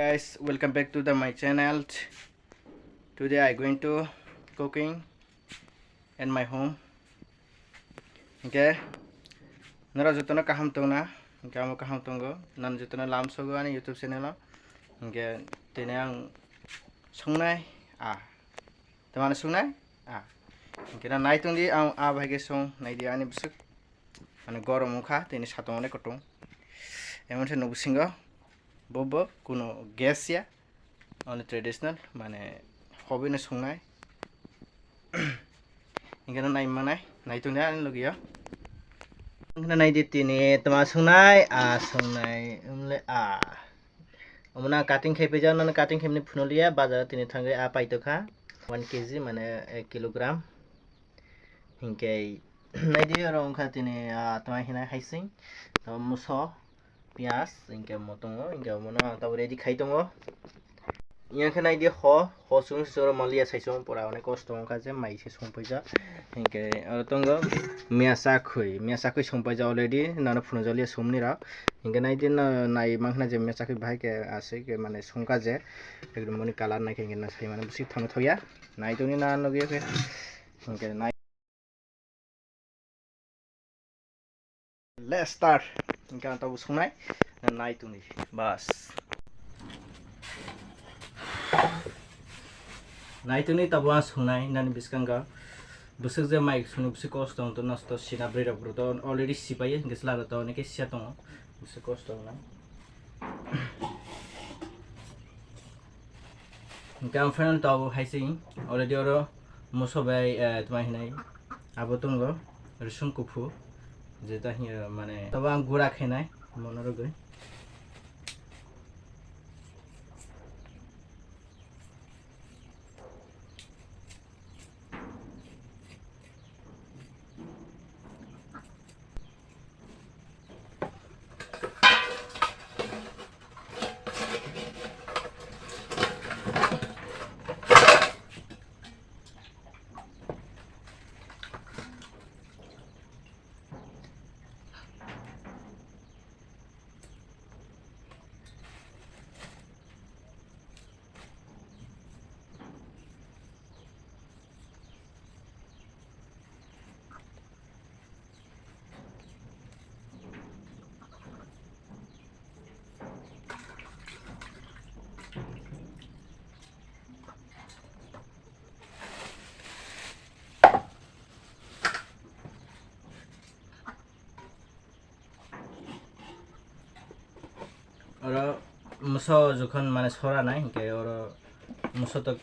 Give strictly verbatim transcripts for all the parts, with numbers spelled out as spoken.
Guys, welcome back to the my channel. Today I going to cooking in my home. Hingke norok jotono kaham tongna, hingke amo kaham tongo, nang jotono lam sogo ani YouTube channel o. Hingke tini ang songnai, ah, tamani songnai, ah, hingke na nai tongdi ang ah bai khe song naidi ani bwswk. Mane gorom wngkha, tini satung onek kutung. Emon se nuk bisingo bo bo kuno gas ya. Only traditional, mane hobby no songnai. Hingke no nai manai, nai tongdi ani logio. Hingke no nai di tini tama songnai, a songnai, umle a. Omo na cutting khai phaijak, nang cutting khai mani phunuk liya, bazar tini thangwi a paitokha, one K G, mane ek kilogram. Hinkhe naidi oro wngkha tini, ah, tama hinai haising, tamo muso, piyaj, hinkhe omo tongo, hinkhe omono ang tabuk ready khai tongo. Yang khe naidi ho, ho chwng se chwng maliya sai chwng pura onek kosto wngkha je mai se song paijak. Hinkhe oro tongo miya chakhwi, miya chakhwi song paijak already, nono phunukjak liya somni rok. Hinkhe naidi no nai mankha je miya chakhwi bahai khe aswk khe mane songkha je, ekdom boni colour naikhe hinkhe sai mane bwswk thangwi thokya. Nai tongni na nugwi khe. Hinkhe nai. Let's start. Hinkhe ang tabuk songnai. Nai tongni. Bas. Nai tongni tabuk ang songnai. Nani bwskango bwswk je mai songni bwswk kosto tong to nosto sina bwrwi rok bwrwi to already sibai ye. Hinkhe chwla rok to onekhe siya tongo. Bwswk kosto wngnai. Hinkhe ang final tabuk haising already oro muso bai, eh, tma hinai abo tongo rwswng kuphur jeta hiya mane tabuk ang gura khainai mono rwgwi. Oro muso jokhon mane sora nai hinkhe oro muso to,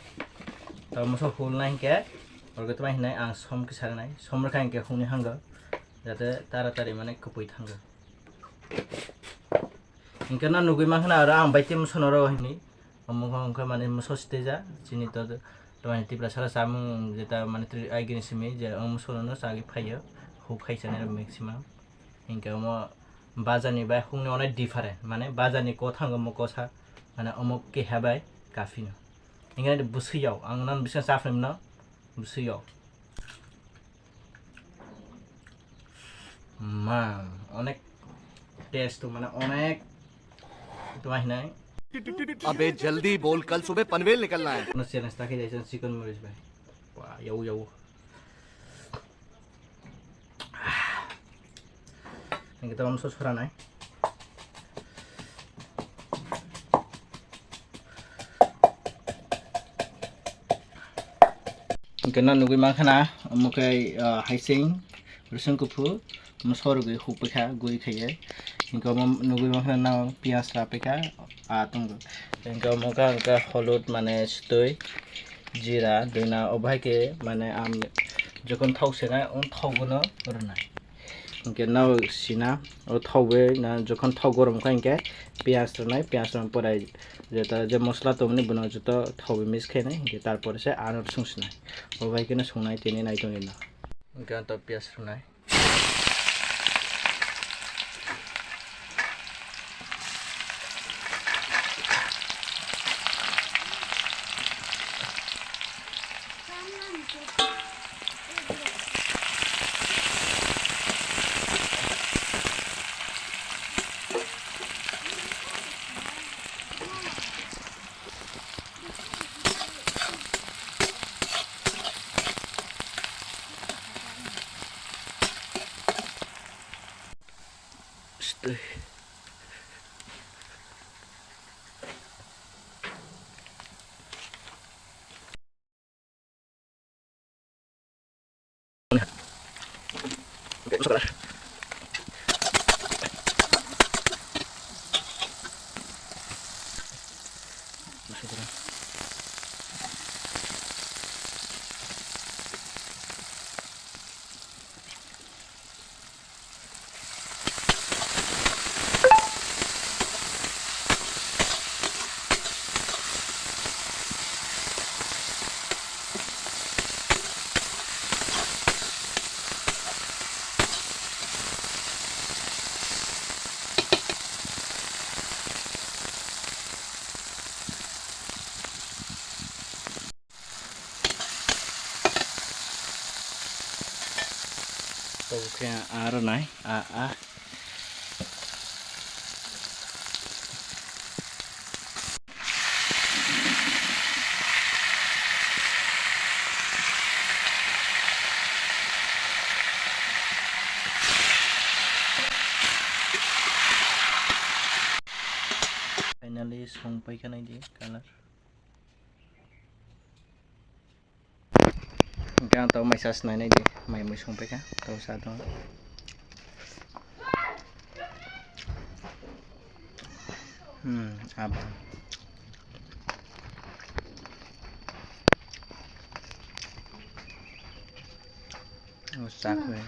to muso hul nai hinkhe oro tma hinai ang som kisa rinai, som rwkha hinkhe huni hango jate taratari mane kwpwi thango. Hinkhe no nugwi mankha na oro ang bai tei muso no ro hini. Omo wngkha mane muso siteja chini to, to mane Tiprasa chamung jeta mane tri-, agini simi je omo muso no chagwi phaio, huk khai chani rok maximum. Hinkhe omo bazar ni bai hukni onek different, mane bazar ni kothango omo kosa, mane omo keha bai kaphino. Hinkhe bwswi yao, ang nang bising chaphnai mano, bwswi yao. Ma, onek taste to mane onek tma hinai. अबे जल्दी बोल, कल सुबह पनवेल निकलना है। No challenge ta khe jaisa chicken moris bai. Wa, yau yau. Hinkhe tabuk muso sora nai. Hinkhe no nugwi mankha na, omo khe, ah, haising, rwswng kuphur, muso rwgwi hupikha, guri khaiye. Hinkhe omo nugwi mankha na, piyaj rapikha, ah, tongo. Hinkhe omo khe, hinkhe holod mane sitoi, jira, dina, obo hai khe mane ang jokhon thok senai, o thok bono rwnai. Hinkhe no sina, o thok bai na jokhon thok gorom kha hinkhe piyaj rwnai, piyaj rwna pore jeta je mosla tongmani bono joto thok bai mix khainai, hinkhe tarpore se ano song sinai. Obo hai kheno songnai tini nai tongwi no. Hinkhe ang to piyaj rwnai. Tabuk khe aro nai, a, a. Finally, song paikha nai di color. Hingke ang tabuk mai sa sinai nai di, mai mui song paikha, tabuk sa tongo. Hmm, abo. O, chak bai.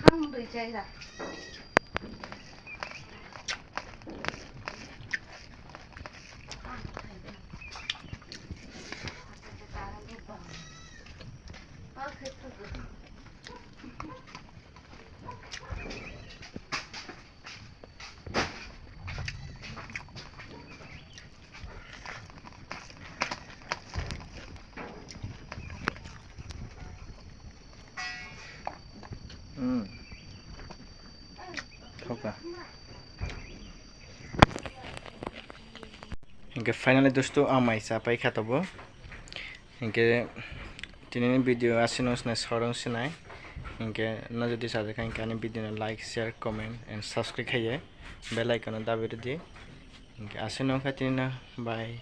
Hmm. Thoka. Hingke finally dosto, ang mai cha paikha tabuk. Hingke tinini video asino sinai sorong sinai. Hingke no jodi sajak kha hingke ani video no like, share, comment and subscribe khaiye bell icon no dabi rwdi. Hingke asino kha tinino, bye.